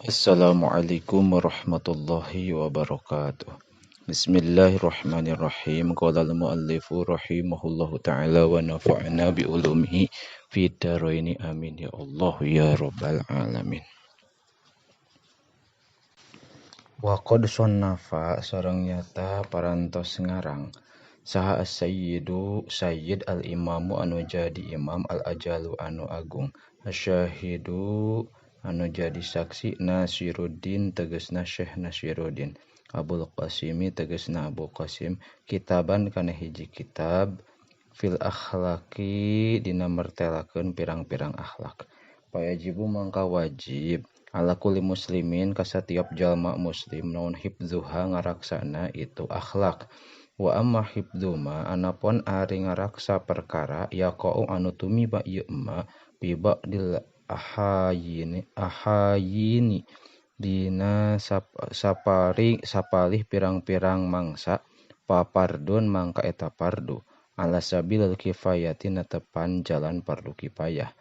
Assalamualaikum warahmatullahi wabarakatuh. Bismillahirrahmanirrahim. Qala al-muallifu rahimahullahu ta'ala wa nafa'na bi ulumihi fid dharaini amin ya Allah ya rabbal alamin. Wa qad sannafa sareng nyata parantos ngarang saha as-sayyidu sayyid al-imamu anu jadi imam al-ajalu anu agung asyahidu anu jadi saksi Nasiruddin tegesna Syekh Nasiruddin Abul Qasimi tegesna Abu Qasim kitaban kana hiji kitab fil akhlaqi dina mertelakeun pirang-pirang akhlak. Payajibu mangka wajib ala kulli muslimin ka satiap jalma muslim naon hifdzuha ngaraksana itu akhlak. Wa amma hifdzuma anapun ari ngaraksa perkara yaqau anu tumiba ieu ma bi ba'dil ahayini dina sapalih pirang-pirang mangsa papardun mangka eta pardu ala sabilil kifayati netepan jalan pardu kifayah.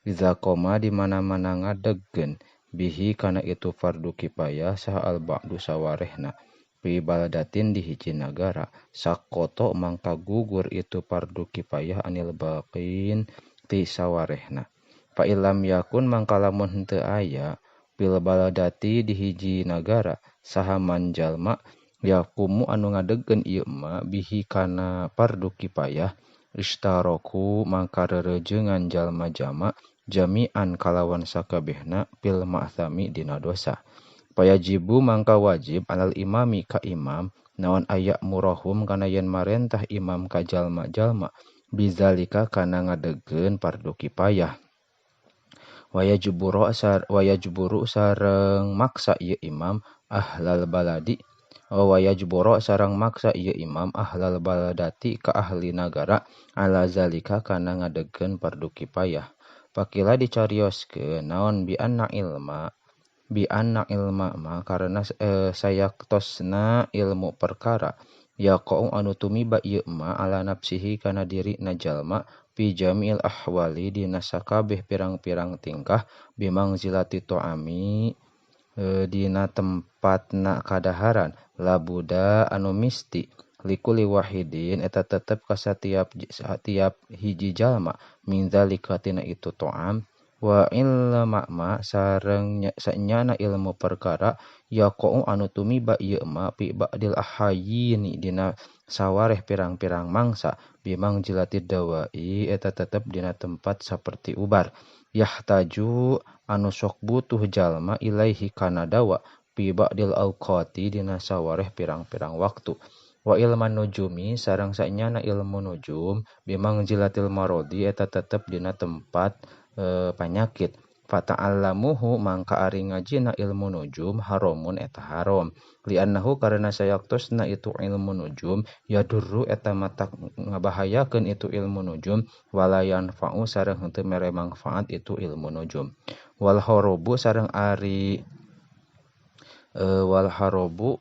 Iza qoma di mana-mana ngadegkeun bihi kana itu fardu kifayah saha al ba'du sawarehna fi baladatin di hiji nagara sakoto mangka gugur itu fardu kifayah anil baqin ti sawarehna. Fa illam yakun mangka lamun henteu aya fil baladati di hiji nagara saha man jalma yaqumu anu ngadegkeun ieu ma bihi kana fardu kifayah istaroku mangka rereujeungan jalma jama jami'an kalawan sakabehna fil ma'thami dina dosa. Payajibu mangka wajib alal imami ka imam naon aya murahum kana yen marentah imam ka jalma-jalma bizalika kana ngadegkeun fardu kifayah. Wayajburu sareng maksa ieu imam ahlal baladi wayajburu sareng maksa ieu imam ahlal baladati ka ahli nagara ala zalika kana ngadegkeun fardu kifayah. Pakila dicarioskeun naon bi anna ilma ma karena sayaktosna ilmu perkara yaqau anu tumiba ieu ma ala nafsihi kana diri na jalma fi jami'il ahwali dina sakabeh pirang-pirang tingkah bimangzilati to'ami dina tempatna kadaharan labuda anu misti likuli wahidin eta tetep ka satiap tiap hiji jalma min zalika tina itu to'am wa ilma ma sareng sanyana ilmu perkara yaqau anu tumiba ieu ma fi ba'dil ahayini dina sawareh pirang-pirang mangsa bimang jilatid dawai eta tetep dina tempat saperti ubar yahtaju anu sok butuh jalma ilaihi kana dawa fi ba'dil awqati dina sawareh pirang-pirang waktu. Wa ilman nujumi sareng sanyana ilmu nujum bimang jilatil marodi eta tetep dina tempat panyakit. Fata'allamuhu mangka ari ngajina ilmu nujum haramun eta haram li'annahu karena sayaktosna itu ilmu nujum yadurru eta matak ngabahayakeun itu ilmu nujum wala yanfa'u sareng henteu mere mangfaat itu ilmu nujum. Wal harobu sareng ari wal harobu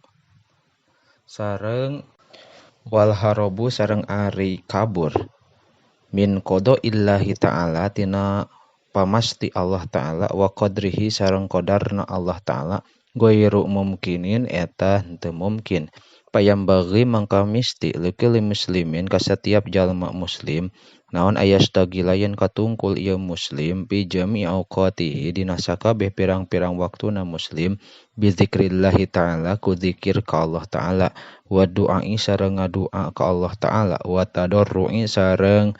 sareng ari kabur min qada illahi ta'ala tina pamasti Allah ta'ala wa qadrihi sareng qadarna Allah ta'ala ghairu mumkinin eta henteu mungkin. Payambaghi mangka misti likulli muslimin ka satiap jalma muslim naon ayastagila yen katungkul ieu muslim fi jami awqatihi dina sakabeh pirang-pirang waktuna muslim bi zikrillahi ta'ala ku zikir ka Allah ta'ala wa du'ai sareng ngadua ka Allah ta'ala wa tadarru'i sareng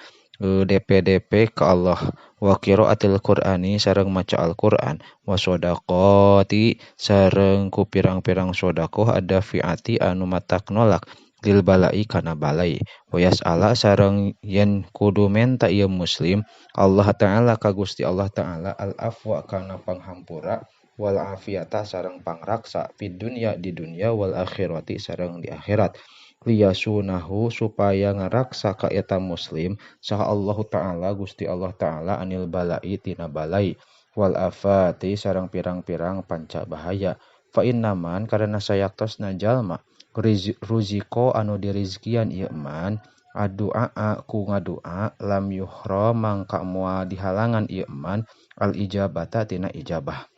DPDP ka Allah wa qiraatil Qur'ani sareng maca Al-Qur'an wa shadaqati sareng ku pirang-pirang sedekah ada fiati anu matak nolak lil balai kana balai wa yas'ala sareng yen kudu menta ieu muslim Allah ta'ala ka Gusti Allah ta'ala al afwa kana panghampura wal afiyata sareng pangraksa fid dunya di dunya wal akhirati sareng di akhirat liyasunahu supaya ngaraksa ka eta muslim saha Allah ta'ala Gusti Allah ta'ala anil balai tina balai wal afati sareng pirang-pirang panca bahaya. Fa innaman karena sayaktosna jalma ruziko anu dirizkian ieu man addu'a ku ngadua lam yuhra mangka moal dihalangan ieu man al ijabata tina ijabah.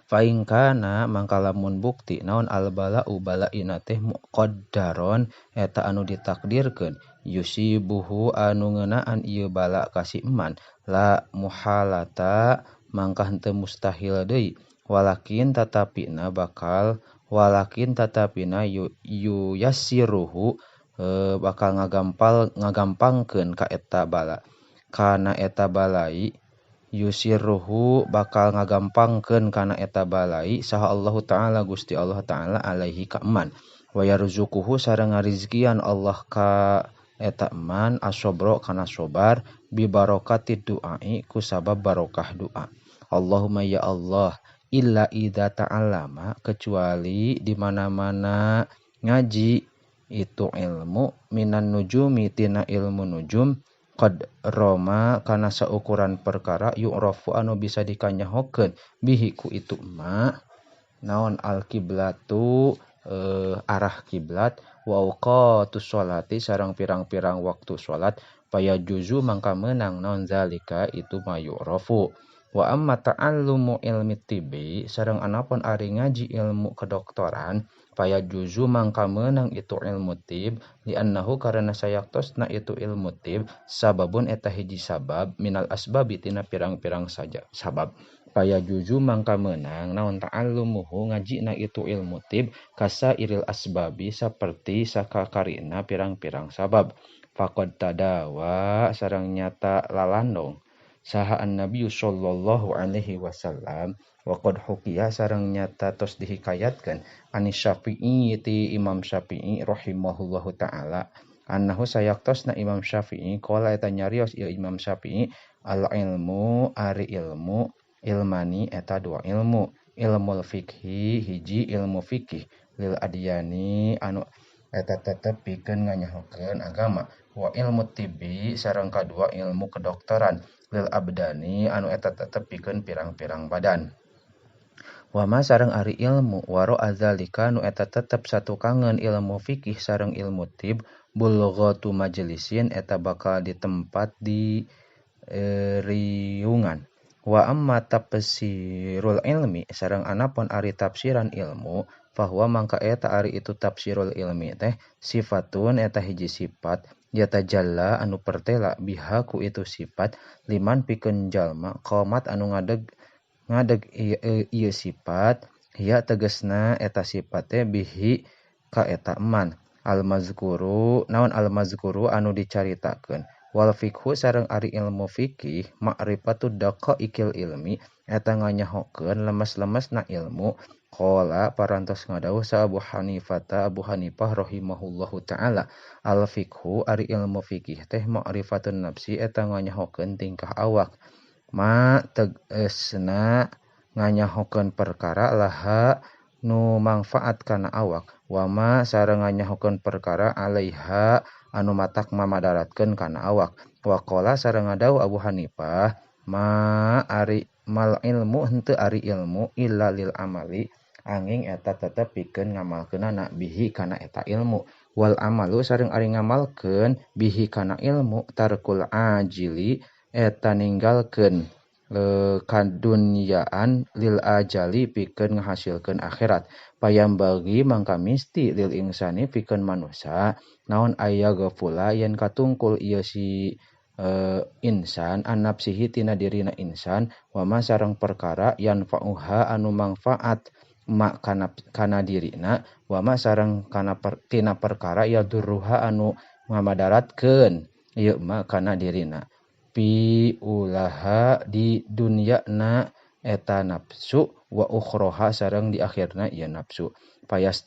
Fa in kana mangka lamun bukti naon al bala'u bala'ina teh muqaddaron eta anu ditakdirkeun yusibuhu anu ngeunaan ieu bala ka si eman la muhalata mangka henteu mustahil deui walakin tatapina bakal walakin tatapina yuyassiruhu bakal ngagampangkeun ka eta bala kana eta balai yusirruhu bakal ngagampangkeun kana eta balai saha Allahu ta'ala Gusti Allah ta'ala alaihi ka eman wa yarzuquhu sareng ngarizkian Allah ka eta eman asobro kana sobar bi barakati du'ai ku sabab barokah doa. Allahumma ya Allah illa idza ta'allama kecuali di mana-mana ngaji itu ilmu minan nujumi tina ilmu nujum qad roma kana saukuran perkara yu'rafu anu bisa dikanyahokeun bihi ku itu ma naon al kiblatu arah kiblat wa awqatus sholati sareng pirang-pirang waktu salat paya juzu mangka meunang naon zalika itu ma yu'rafu. Wa amma ta'allumu ilmi tibbi sareng anapun ari ngaji ilmu kedokteran paya juzu mangka meunang itu ilmu tib li'annahu karena sayaktosna itu ilmu tib sababun eta hiji sabab minal asbabi tina pirang-pirang saja sabab paya juzu mangka meunang naon ta'allumuhu ngajina itu ilmu tib kasairil asbabi saperti sakakarina pirang-pirang sabab faqad tadawa sareng nyata lalandong saha an-nabiy sallallahu alaihi wasallam wa qad hukiya sareng nyata tos dihikayatkeun ani Syafi'i ti Imam Syafi'i rahimahullahu taala annahu sayaktosna Imam Syafi'i qala eta nyarios ieu Imam Syafi'i al ilmu ari ilmu ilmani eta dua ilmu ilmul fikhi hiji ilmu fikih lil adyani anu eta tetep pikeun nganyahokeun agama wa ilmu tibbi sareng kadua ilmu kedokteran lil abdani anu eta tetep pikeun pirang-pirang badan. Wa ma sareng ari ilmu waro azalika nu eta tetep satukangeun ilmu fikih sareng ilmu tib bulghatu majlisin eta bakal di tempat di riungan. Wa amma tafsirul ilmi sareng anapun ari tafsiran ilmu fahuwa mangka eta ari itu tafsirul ilmi teh sifatun eta hiji sifat yatajalla anu pertela biha ku itu sifat liman pikeun jalma qomat anu ngadeg ieu sifat hiya tegasna eta sifat teh bihi ka eta eman al mazkuru naon al mazkuru anu dicaritakeun wal fikhu sareng ari ilmu fikih ma'rifatud daqaiqil ilmi eta nganyahokeun lemes-lemesna ilmu qala parantos ngadawuh sa Abu Hanifah Abu Hanifah rahimahullahu taala al fikhu ari ilmu fikih teh ma'rifatun nafsi eta nganyahokeun tingkah awak ma tegesna nganyahokeun perkara laha nu mangfaat kana awak wa ma sareng nganyahokeun perkara alaiha anu matak mamadaratkeun kana awak wa qala sareng ngadawuh Abu Hanifah ma ari mal ilmu henteu ari ilmu illa lil amali anging eta tetep pikeun ngamalkeunana bihi kana eta ilmu wal amalu sareng ari ngamalkeun bihi kana ilmu tarkul ajili eta ninggalkeun kadunyaan lil ajali pikeun ngahasilkeun akhirat payam bagi mangka misti lil insani pikeun manusia naon aya gafula yen katungkul ieu si insan an nafsihi tina dirina insan wa ma sareng perkara yanfa'uha anu mangfaat ma kana dirina wa ma sareng kana tina perkara yadurruha anu ngamadaratkeun ieu ma kana dirina pi ulaha di dunyana eta nafsu wa ukhroha sareng di akhirna ieu nafsu payas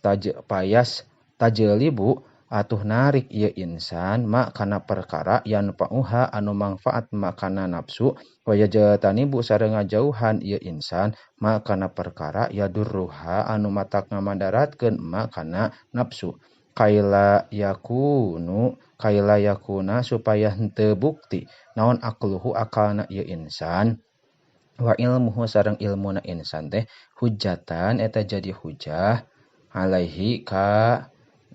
tajlibu atuh narik ieu insan ma kana perkara yanfa'uha anu mangfaat ma kana nafsu wa yajtanibu sareng ngajauhan ieu insan ma kana perkara yadurruha anu matak ngamadaratkeun ma kana nafsu kaila yakunu kaila yakuna supaya henteu bukti naon akluhu akalna ieu insan wa ilmuhu sareng ilmuna insan teh hujatan eta jadi hujah alaihi ka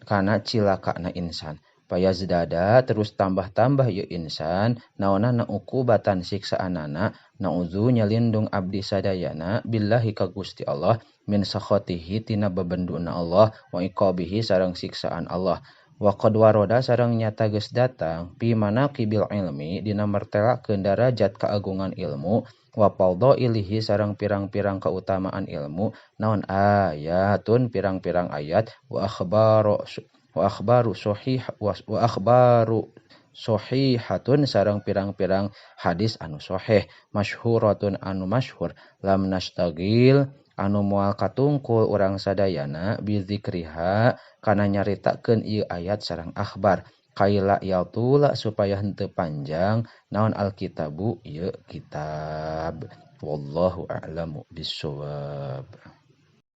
kana cilakana insan. Payazdada terus tambah-tambah ieu insan naonana uqubatan siksaanana naudzu nyalindung abdi sadayana billahi ka Gusti Allah min sakhatihi tina bebenduna Allah wa iqabihi sareng siksaan Allah. Wa qad waroda sareng nyata geus datang fi manaqibil ilmi dina mertelakeun darajat keagungan ilmu wa fadhailihi sareng pirang-pirang keutamaan ilmu naon ayatun pirang-pirang ayat wa akhbaru sahih wa akhbaru sahihatun sareng pirang-pirang hadis anu sahih masyhuratun anu masyhur lam nastagil anu moal katungkul urang sadayana bizikriha kana nyaritakeun ieu ayat sareng akhbar kaila yatula supaya henteu panjang naon alkitabu ieu kitab. Wallahu a'lamu bissawab.